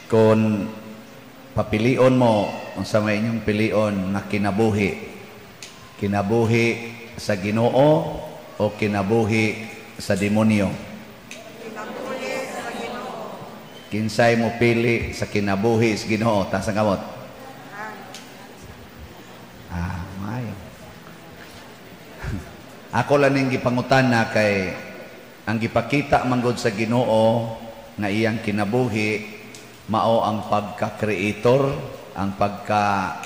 Kung papilion mo, unsa may inyong pilion nga kinabuhi? Kinabuhi sa Ginoo o kinabuhi sa demonyo? Kinabuhi sa Ginoo. Kinsay mo pili sa kinabuhi sa Ginoo? Taas ang kamot. Ah, maayo. Ako lang ning gipangutana kay ang gipakita manggod sa Ginoo nga iyang kinabuhi mao ang pagka-creator, ang pagka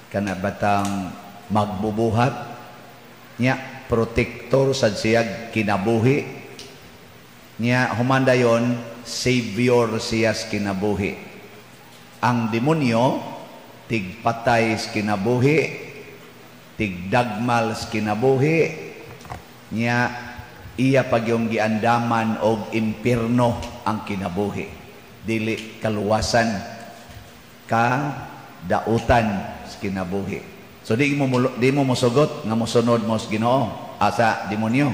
kanabatang magbubuhat niya, protector sad siya kinabuhi niya, human dayon savior siya sa kinabuhi. Ang demonyo, tigpatay sa kinabuhi, tigdagmal sa kinabuhi niya, iya pagyong giandaman og impierno ang kinabuhi, dili kaluwasan, ka dautan sa kinabuhi. So di mo mosugot nga mosunod mo sa Ginoo asa demonyo?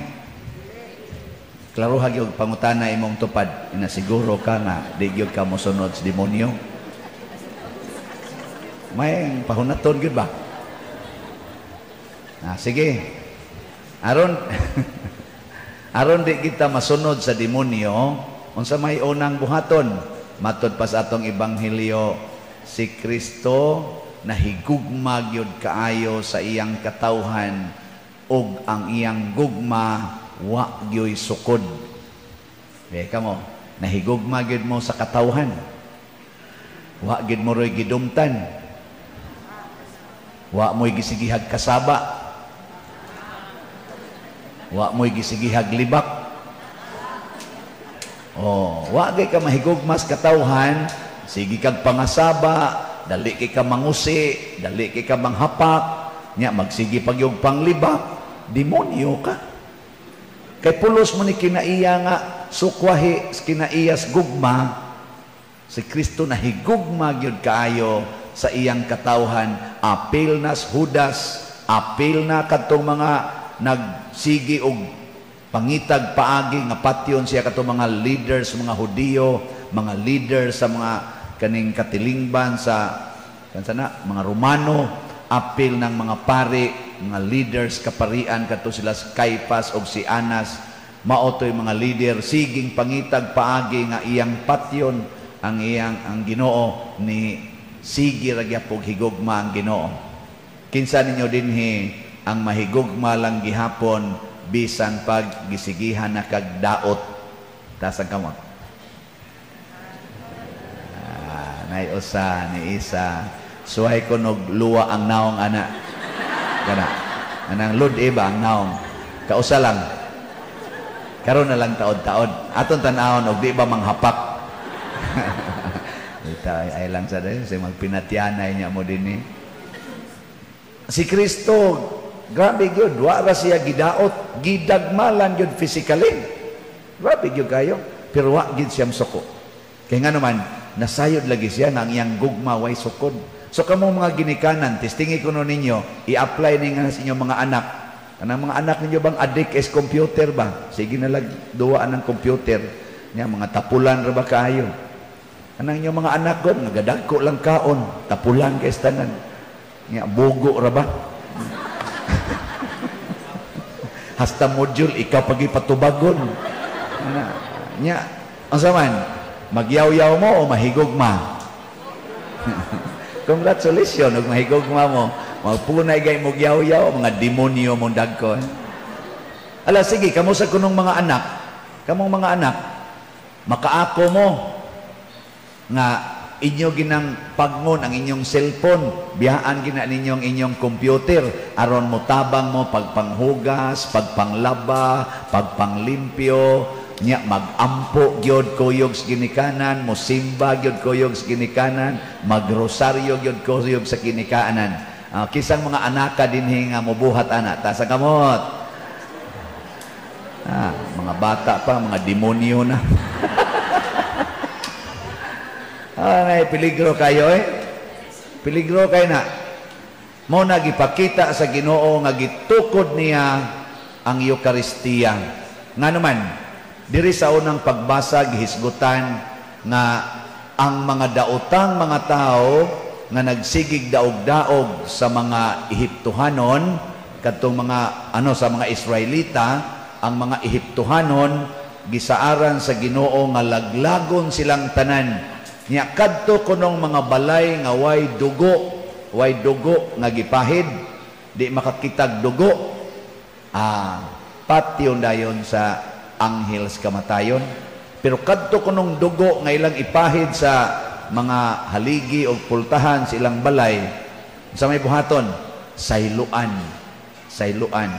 Klaro ha gyud pangutana imong tupad, ina siguro ka nga di gyud ka mosunod sa demonyo. May pahunaton gyud ba? Ah, sige. Aron aron di kita masunod sa demonyo, unsa may unang buhaton? Matod pa sa atong ebanghelyo, si Kristo nahigugma gyud kaayo sa iyang katawhan ug ang iyang gugma wa gyoy sukod. Be kamo, nahigugma gyud mo sa katawhan. Wa gyud mo roy gidumtan. Wa mo'y gisigihag kasaba. Wa mo'y gisigihag libak. Oh, wa gyud ka mahigugmas katawhan, sige kag pangasaba, dali kay ka mangusi, dali kay ka manghapak, nya magsige pagyog panglibak, demonyo ka. Kay pulos mo ni kinaiya nga sukwahi kinaiyas gugma, si Kristo nahigugma gyud kaayo sa iyang katawhan, apil na Judas, apil na kadtong mga nagsigi og pangitag paagi nga patyon siya, katong mga leaders, mga Hudiyo, mga leaders sa mga kaning katilingban sa kansa na mga Romano, apil ng mga pari, mga leaders kaparian kadto sila si Caiphas og si Anas, mao to'y mga leader siging pangitag paagi nga iyang patyon ang iyang ang Ginoo, ni sige ra gyapon higugma ang Ginoo. Kinsa ninyo dinhi ang mahigugma lang gihapon bisan pag gisigihan na kag daot? Taas ang kamot. Ah, nay usa ni isa. Suway ko nog luwa ang naong ana. Kana. Anang lud iba ang naong. Kausa lang. Karon na lang taod-taod. Aton tan-awon og di ba manghapak. Ita ay lang sa dayon say magpinatyanay niya mo dinhi. Si Kristo, grabe gyud, wa ra siya gidaot, gidagmalan gyud physically. Grabe gyud kayo, pero wa gyud siya suko. Kay nga naman, nasayod lagi siya nga ang iyang gugma way sukod. So kamo mga ginikanan, testingi kuno ninyo, i-apply ni nga sa inyong mga anak. Kanang mga anak ninyo bang addict is computer ba? Sige na lang duwaan ng computer. Nya mga tapulan ra ba kaayo? Kanang inyong mga anak god, nagadagko lang kaon, tapulan kay tanan. Nya bugo ra ba? Hasta module ikaw pagipatubagon. Nya unsa man? Magyaw-yaw mo o mahigugma? Congratulations ug mahigugma mo. Magpunay gay mo yaw-yaw, mga demonyo mong dagko. Ala sige, kamo sa kunong mga anak, kamong mga anak, makaako mo nga inyo ginang pagngon ang inyong cellphone, biyaan gina ninyo ang inyong computer aron motabang mo pagpanghugas, pagpanglaba, pagpanglimpyo, nya magampo gyud kuyog sa ginikanan, mosimba gyud kuyog sa ginikanan, magrosaryo gyud kuyog sa ginikanan. Kisang mga anaka dinhi nga mobuhat ana, taas ang kamot. Ah, mga bata pa, mga demonyo na. Ah, nay peligro kayo eh. Peligro kayo na. Mo na gipakita sa Ginoo nga gitukod niya ang Eukaristiya. Nga naman, diri sa unang pagbasa gihisgutan nga ang mga daotang mga tao nga nagsigig daog-daog sa mga Ehiptohanon, kadtong mga ano sa mga Israelita, ang mga Ehiptohanon gisaaran sa Ginoo nga laglagon silang tanan. Nya kadto kunong mga balay nga way dugo nga gipahid, di makakitag dugo, patyon dayon sa anghel sa kamatayon. Pero kadto kunong dugo nga ilang ipahid sa mga haligi o pultahan sa ilang balay, sa may buhaton, sayloan. Sayloan.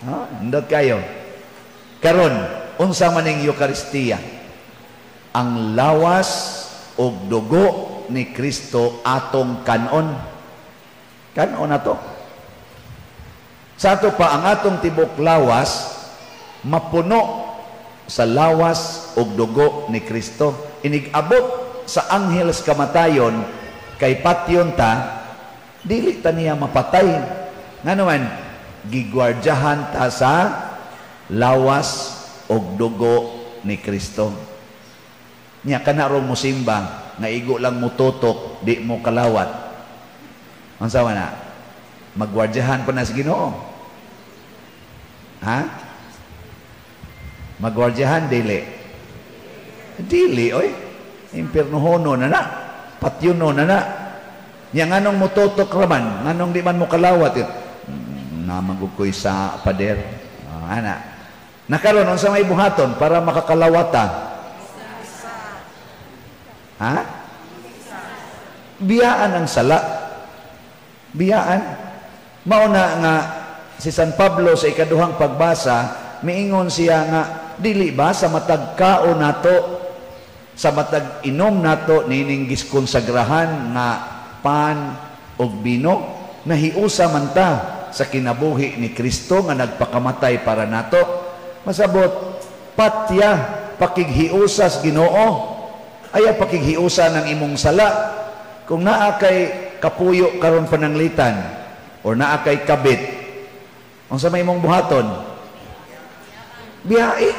Ha? Indot kayo. Karon, unsa man ning Eukaristiya? Ang lawas og dugo ni Kristo atong kanon. Kanon ato. Sa ato pa, ang atong tibok lawas mapuno sa lawas og dugo ni Kristo. Inig-abot sa anghel sa kamatayon kay patyon ta, dili ta niya mapatay. Ngano man, gigwardyahan ta sa lawas og dugo ni Kristo. Nya kana rong musimba nga igo lang mututok, di mo kalawat. Unsa man na? Magwardyahan pa na sa Ginoo. Ha? Magwardyahan dili. Dili oy. Impiernohono na na. Patyuno na na. Nya nganong mututok raman, nganong di man mo kalawat? Namagug ko'y sa pader. Ana. Nakaron unsa may buhaton para makakalawata? Ha? Biyaan ang sala. Biyaan. Mao na nga si San Pablo sa ikaduhang pagbasa, miingon siya nga dili ba sa matag kaon nato, sa matag inom nato nining giskonsagrahan nga pan ug bino, nahiusa man ta sa kinabuhi ni Kristo nga nagpakamatay para nato. Masabot, patya pakighiusas Ginoo. Ayaw pakighiusa ng imong sala. Kung naa kay kapuyo karon pananglitan or naa kay kabit, unsa may imong buhaton? Biyai.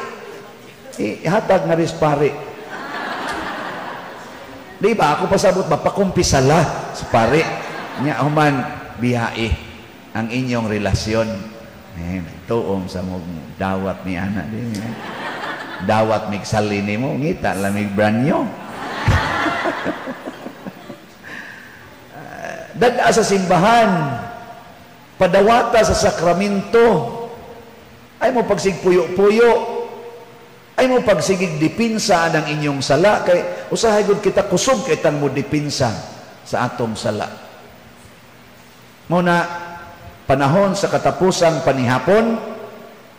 Ihatag nga ris pare. Di ba? Ako pasabot ba, pakumpisala sa pare. Nya human biyai ang inyong relasyon. Eh, tuom sa mong dawat ni ana din. Eh. Dawat migsali nimo, ngita lamig branyo. Dada sa simbahan, padawata sa sakramento, ay mo pagsigpuyo-puyo, ay mo pagsigig dipinsa ng inyong sala, kay usahay gud kita kusog kay tang mo dipinsa sa atong sala. Muna panahon sa katapusang panihapon,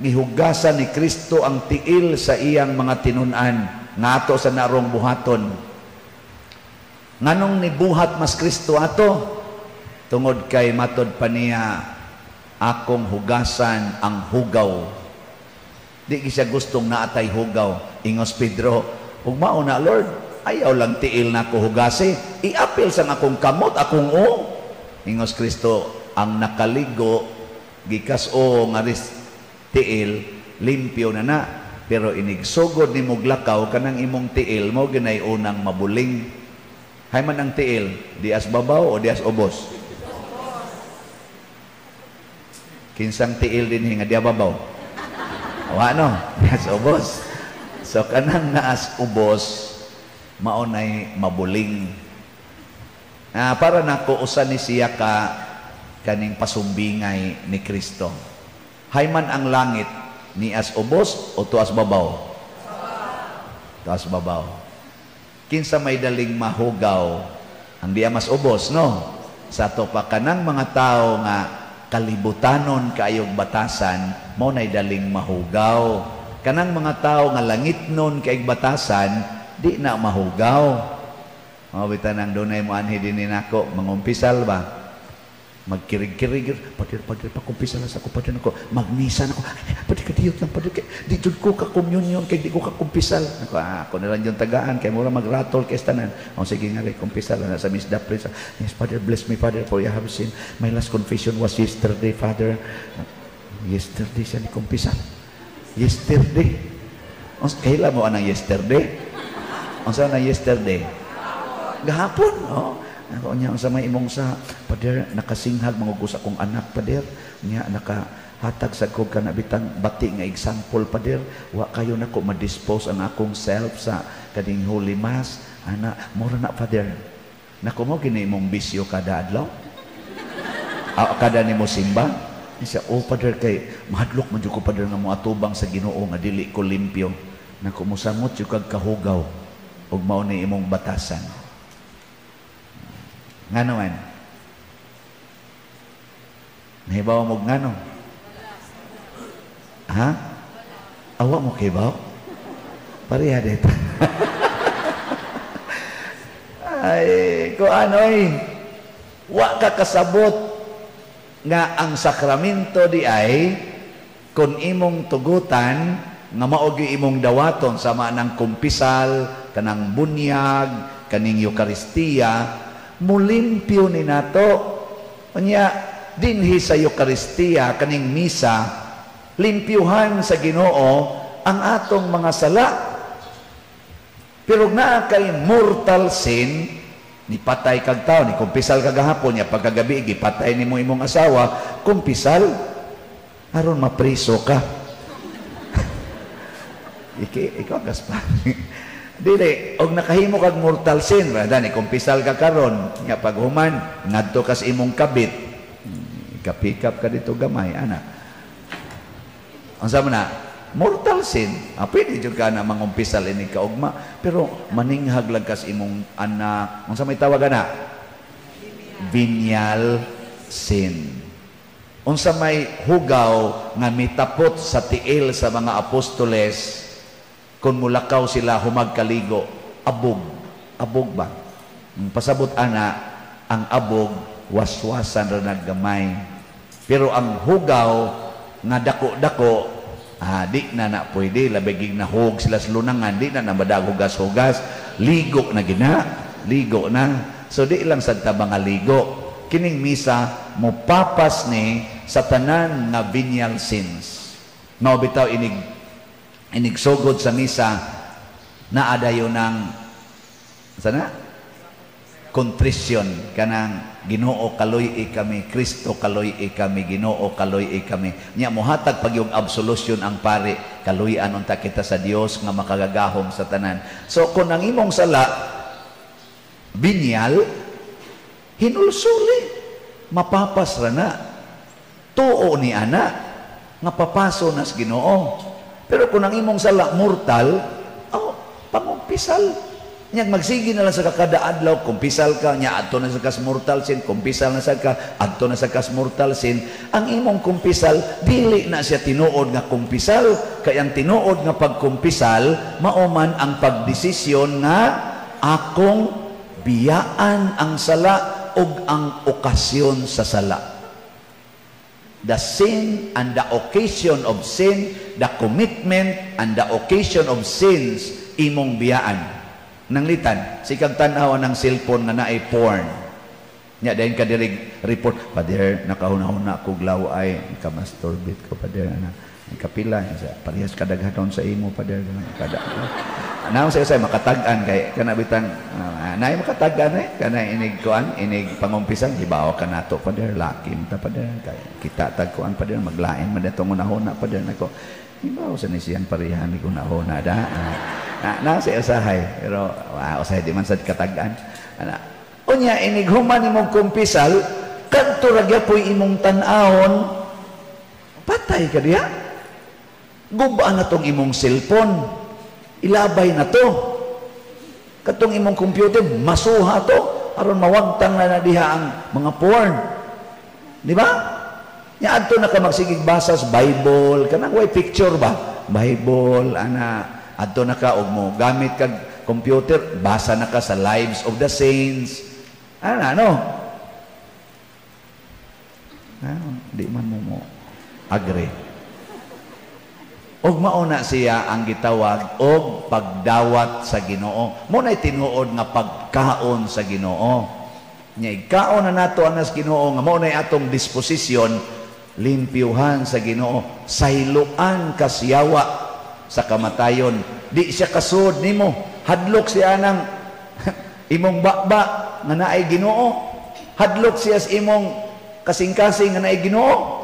gihugasan ni Kristo ang tiil sa iyang mga tinun-an nga ato sa narong buhaton. Nganong nibuhat mas Kristo ato? Tungod kay matod pa niya, akong hugasan ang hugaw. Di siya gustong naatay hugaw. Ingos Pedro, ug mao na Lord, ayaw lang tiil na ako hugasi. Iapil sang akong kamot, akong o. Ingos Kristo, ang nakaligo gikas o nga ris tiil, limpyo na na. Pero inigsugod ni moglakaw kanang imong tiil mo ginay unang mabuling. Hay man ang tiil, dias babaw o dias ubos? Kinsang tiil din nga diya babaw? Wa no, dias ubos. So kanang naas ubos mao nay mabuling. Para nako usa ni siya ka kaning pasumbingay ni Kristo. Hay man ang langit, nias ubos o tuas babaw? Tuas babaw. Kinsa may daling mahugaw, ang diya mas ubos, no? Sa ato pa kanang mga tao nga kalibutanon kaayog batasan, mao nay daling mahugaw. Kanang mga tao nga langitnon kaayog batasan, di na mahugaw. Mao bitan ang dunay mo anhi dinhi nako, mangumpisal ba? Magkirig-kirig, pader, pader, pakumpisal na sa ako, pader ako, magmisa na ako, pader kadiyot lang, pader, di jud ko ka-communion, kay di ko kakumpisal. Ako, ako na lang yung tagaan, kay mura magratol kay tanan. O sige nga, kumpisal na sa Miss Dapris. Yes, Father, bless me, Father, for you have seen. My last confession was yesterday, Father. Yesterday siya ni kumpisal. Yesterday. Kaila mo anang yesterday? Unsa na yesterday? Gahapon. Oh. Ako niya, sa may imong sa, Pader, nakasinghag mangugos akong anak, Pader. Niya, nakahatag sa kog kana bitang bati nga example, Pader. Wa kayo nako ma-dispose ang akong self sa kaning Holy Mass. Ana, mura na, Father. Nako mo gini imong bisyo kada adlaw? Ah, kada nimo simba? Siya, "Oh, Father, kay mahadlok man jud ko, Father, nga moatubang sa Ginoo nga dili ko limpyo." Nako, mosangot jud kag kahugaw ug mao ni imong batasan. Ngano man? Nahibaw mo ngano? Ha? Awa mo kibaw? Pareha dito. Ay, ko anoy. Wa ka kasabot nga ang sakramento di ay kung imong tugutan nga mao gyud imong dawaton sama ng kumpisal, kanang bunyag, kaning Eukaristiya, mulimpyo ni nato. Unya, dinhi sa Eukaristiya, kaning misa, limpyuhan sa Ginoo ang atong mga sala. Pero naa kay mortal sin, ni patay kag tao, ni kumpisal kagahapon, nya pagkagabi gipatay nimo imong asawa, kumpisal aron mapriso ka. Iki, ikaw Gaspar. Dili, og nakahimo kag mortal sin, wala ni kumpisal ka karon, nga paghuman ngadto kas imong kabit. Kapikap ka dito gamay ana. Unsa man na? Mortal sin. Ah, pwede jud ka na mangumpisal ini kaugma, pero maninghag lang kas imong anak. Unsa may tawag ana? Venial sin. Unsa may hugaw nga mitapot sa tiil sa mga apostoles kung mulakaw sila humagkaligo? Abog. Abog ba? Pasabot ana, ang abog waswasan ra naggamay. Pero ang hugaw nga dako-dako, ah, di na na pwede, labi gig nahug sila sa lunangan, di na na madag hugas-hugas, ligo na gina, ligo na. So di lang sad ta mga ligo. Kining misa mopapas ni sa tanan nga venial sins. Mao bitaw inig inigsugod sa misa naa dayon ng sana contrition, kanang "Ginoo, kaloy kami, Kristo, kaloy kami, Ginoo, kaloy kami." Nya mohatag pag yung absolution ang pare, "Kaluy-an unta kita sa Dios nga makagagahom sa tanan." So kung ang imong sala venial, hinulsuli, mapapas ra na, tuo ni ana nga papaso nas Ginoo. Pero kung ang imong sala mortal, oh, pangumpisal. Nya magsige na lang sa kakada adlaw, kumpisal ka, nya adto na sa kas mortal sin, kumpisal na sa ka, adto na sa kas mortal sin. Ang imong kumpisal, dili na siya tinuod nga kumpisal. Kay ang tinuod nga pagkumpisal, mao man ang pagdesisyon nga akong biyaan ang sala ug ang okasyon sa sala. The sin and the occasion of sin, the commitment and the occasion of sins, imong biyaan. Nanglitan, sikag tan-aw ng cellphone nga naay porn. Nya dayon ka diri report, "Father, nakahuna-huna ko ay ka-masturbate ko, Father, ana. Kapila sa parehas kadaghanon sa imo, Father." Kada. Naon sa say makatag-an kay kana bitang naay makatag-an eh kana inig kuan inig pangumpisan, "Hibaw ka nato, Father, lakim ta, Father, kay kita tag kuan, Father, maglain man datong hunahuna, Father." Nako, hibaw sa ni siyan parehan ni hunahuna da. Na, na sa usahay, pero wow, usahay di man sad katag-an. Ana. Unya inig human imong kumpisal, kadto ra gyapoy imong tan-awon, patay ka diha. Guba na tong imong cellphone. Ilabay na to. Katong imong computer, masuha to aron mawagtang na na diha ang mga porn. Di ba? Nya adto na ka magsigig basa sa Bible, kanang way picture ba? Bible ana, adto na ka og mo gamit kag computer, basa na ka sa Lives of the Saints. Ana ano? Ah, di man mo mo agree. Og mao na siya ang gitawag og pagdawat sa Ginoo. Mo nay tinuod nga pagkaon sa Ginoo. Nya ikaon na nato anas Ginoo nga mao nay atong disposisyon, limpyuhan sa Ginoo, sayloan kasyawa sa kamatayon. Di siya kasud nimo, hadlok siya nang Imong baba nga naay Ginoo. Hadlok siya sa imong kasing-kasing nga naay Ginoo.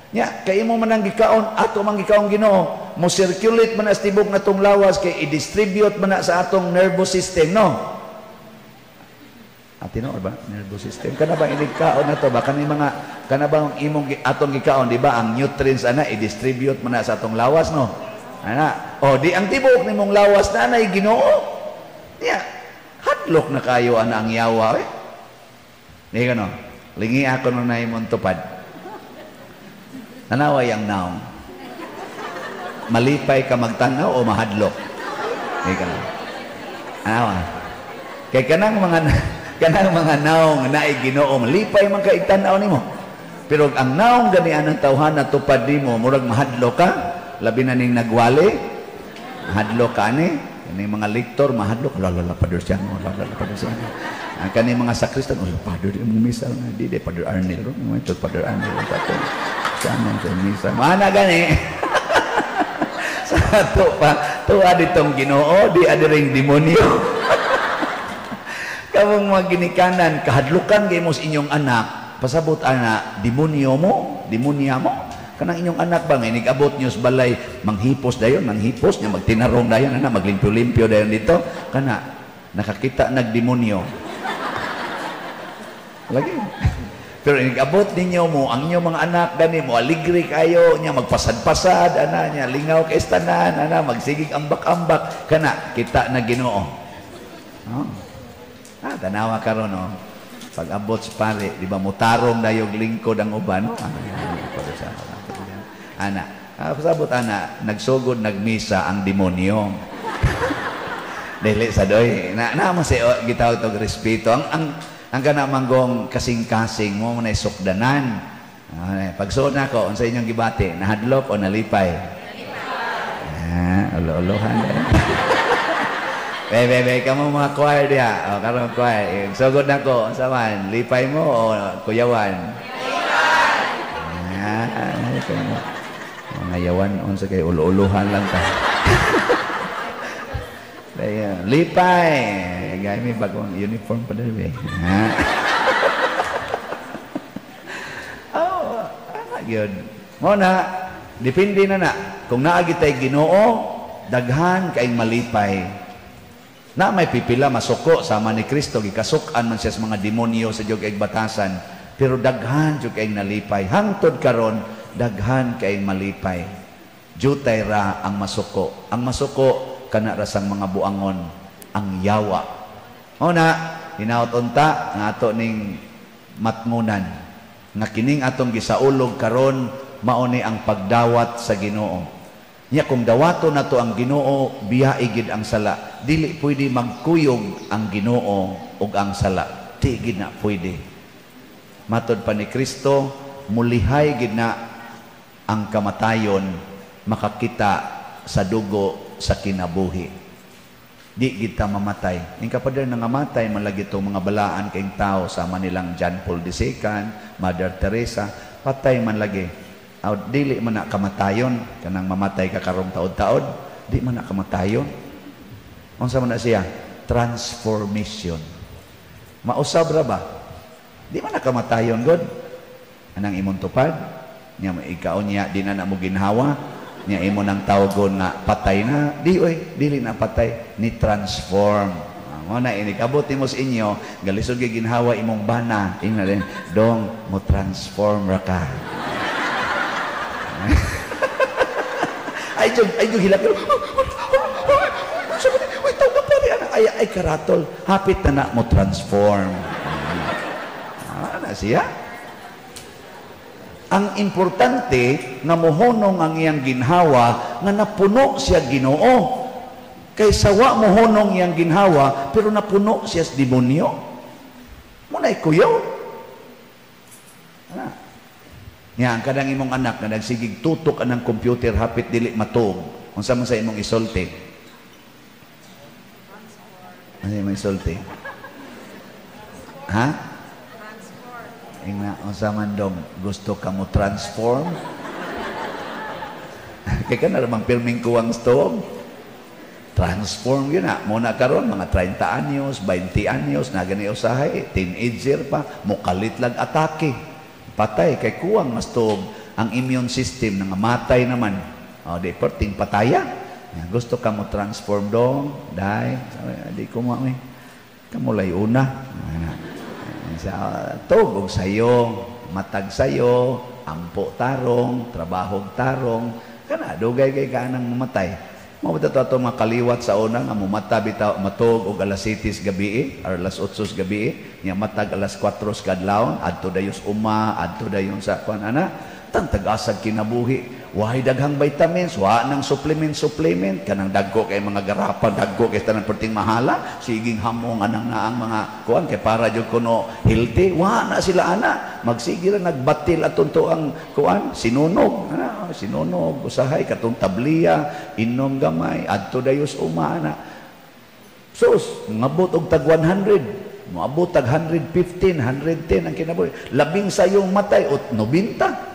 Nya, kay imo man ang gikaon, ato man gikaon Ginoo, mo circulate man na sa tibok natong lawas kay i-distribute man na sa atong nervous system, no? Ah, tinuod ba? Nervous system. Kana ba inig kaon na to ba? Kani mga kana ba ang imong atong gikaon, di ba? Ang nutrients ana i-distribute man na sa atong lawas, no? Ana. O di ang tibok nimong lawas na anay Ginoo. Nya, hadlok na kayo ana ang yawa, eh. Di ka no? Lingi ako no na imong tupad. Tanaway ang naong. Malipay ka magtanaw o mahadlok? Di ka no? Anawa. Kay kanang mga naong naay Ginoo, malipay man ka igtan-aw nimo. Pero ang naong gani anang tawhana tupad nimo, murag mahadlok ka, labi na ning nagwali, mahadlok ka ani, kani mga lektor mahadlok, lala Padre Siano, lala Padre Siano. Ang kani mga sakristan, oh Padre di mong misa na di di Padre Arnel, ro, ito Padre Arnel tato. Siano sa misa. Mana gani? Sa ato pa, tuwa ditong Ginoo, di adiring demonyo. Kamong mga ginikanan, kahadlukan kay mo sa inyong anak, pasabot ana, demonyo mo, demonya mo. Kanang inyong anak ba, nga inigabot niyo sa balay, manghipos dayon, manghipos niya, magtinarong dayon, ana, maglimpyo-limpyo dayon dito. Kana, nakakita nagdemonyo. Lagi. Pero inigabot ninyo mo, ang inyong mga anak, gani mo, aligre kayo, niya, magpasad-pasad, ana, niya, lingaw kay tanan, ana, magsigig ambak-ambak, kana, kita na Ginoo. Oh. Ah, tanawa karon, no. Pag abot sa pare, di ba mutarong dayog lingkod ang uban, no? Ana, pasabot ana, nagsugod nagmisa ang demonyo. Dili sa doy. Na na mo si oh, gitawag tog respeto. Ang kana manggong kasing-kasing mo na sukdanan. Ah, pagsuod nako unsa inyong gibati, nahadlok o nalipay? Ah, ulo-ulohan. Be, be, be, kamo mga choir diha. O, karon choir. Sugod nako, unsa man, lipay mo o kuyawan? Lipay. Ah, kamo. Mga yawan unsa kay ulo-uluhan lang ta. Lipay. Gay may bagong uniform pa diri. Ha. Oh, ana gyud. Mo na depende na na kung naa gitay Ginoo, daghan kaayong malipay. Na may pipila masuko sama ni Kristo, gikasuk-an man siya sa mga demonyo sa jug batasan, pero daghan jug kaayong nalipay. Hangtod karon daghan kaayong malipay. Jutay ra ang masuko. Ang masuko kana rasang mga buangon, ang yawa. O na, hinaot unta nga ato ning matngunan nga kining atong gisaulog karon mao ni ang pagdawat sa Ginoo. Nya kung dawaton nato ang Ginoo, biyae gid ang sala. Dili pwede magkuyog ang Ginoo ug ang sala. Di gid na pwede. Matod pa ni Kristo, mulihay gid na ang kamatayon makakita sa dugo sa kinabuhi. Di gid ta mamatay. Ning kapader nangamatay man lagi itong mga balaan kayong tao sama nilang John Paul II, Mother Teresa, patay man lagi. Aw, dili man na kamatayon kanang mamatay ka karong taod-taod, di man na kamatayon. Unsa man na siya? Transformation. Mausab ra ba? Di man na kamatayon god. Anang imong tupad, nya ikaw niya di na na mo ginhawa, niya imo nang tawgon nga patay na, di oy, dili na patay, ni transform. Mo na inikabot nimo sa inyo, galisod gyud ginhawa imong bana, ingna din, dong mo transform ra ka. Ay jog hilak. Uy, tawag pa rin. Ay, ay karatol. Hapit na na mo transform. Ana siya. Ang importante nga mohonong ang iyang ginhawa nga napuno siya Ginoo. Kaysa wa mohonong iyang ginhawa pero napuno siya sa demonyo. Muna'y kuyaw. Ana. Nya ang kadang imong anak nga nagsigig tutok anang computer hapit dili matuog. Unsa man sa imong isulti? Ano imong isulti? Ha? Ingna unsa man dong gusto ka mo transform? Kay kana ra mang pirming kuwang stove. Transform yun na. Muna karon mga 30 anyos, 20 anyos, na gani usahay, teenager pa, mukalit lag atake. Patay, kay kuwang mas tuog ang immune system, nangamatay naman. O, di, perting pataya. Ya, gusto ka mo transform dong, dai, sabi, di ko mo, eh. Kamulay una. Sa tug og sayo, matag sayo, ampo tarong, trabaho tarong, kana dugay kay ka nang mamatay. Mao ba to mga kaliwat sa una nga mumata bitaw matug og alas 7 sa gabi or alas 8 sa gabi, nya matag alas 4 sa kadlawon, adto dayon sa uma, adto dayon sa kuan ana, tan tag-asag kinabuhi. Wahay daghang vitamins, wa nang supplement supplement kanang dagko kay mga garapa, dagko kay tanan perting mahala, siging hamong anang naang mga kuan kay para jud kuno healthy, wa na sila ana. Magsige ra nagbatil aton to ang kuan, sinunog, ana, sinunog, usahay katong tabliya, inom gamay, adto dayos uma ana. Sus, ngabot og tag 100, moabot tag 115, 110 ang kinabuhi. Labing sayong matay ot 90.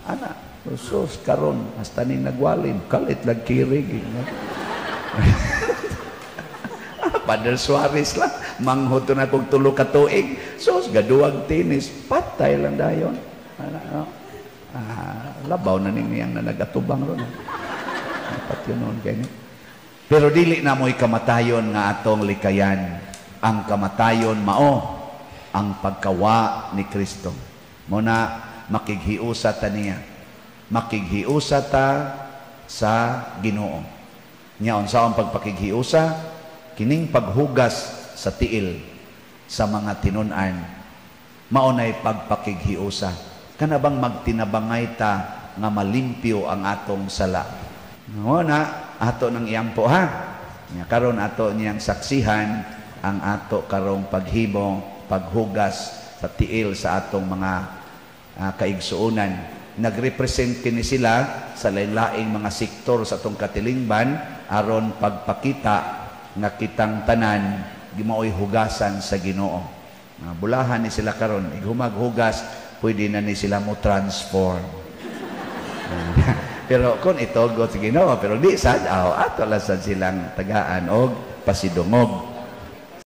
Ana, sus, karon hasta ning nagwalim, kalit lag kirig. Father Suarez lang, manghod to na kog 3 ka tuig. Sus, gaduag tinis, patay lang dayon. Ana, no? Ah, labaw na ning niyang na nagatubang ron. Pat yun noon kay ni. Pero dili na mo'y kamatayon nga atong likayan. Ang kamatayon mao ang pagkawa ni Kristo. Muna makighiusa ta niya. Makighiusa ta sa Ginoo. Nya unsa ang pagpakighiusa? Kining paghugas sa tiil sa mga tinun-an mao nay pagpakighiusa. Kana bang magtinabangay ta nga malimpyo ang atong sala. Mao na ato nang iampo ha. Nya karon ato niyang saksihan ang ato karong paghimo, paghugas sa tiil sa atong mga kaigsuonan. Nagrepresent kini sila sa lain-laing mga sektor sa atong katilingban aron pagpakita nga kitang tanan gimaoy hugasan sa Ginoo. Bulahan ni sila karon, ighumaghugas, pwede na ni sila mo transform. Pero kung itogot sa Ginoo, pero di sad aw ato lang sad silang tagaan og pasidungog.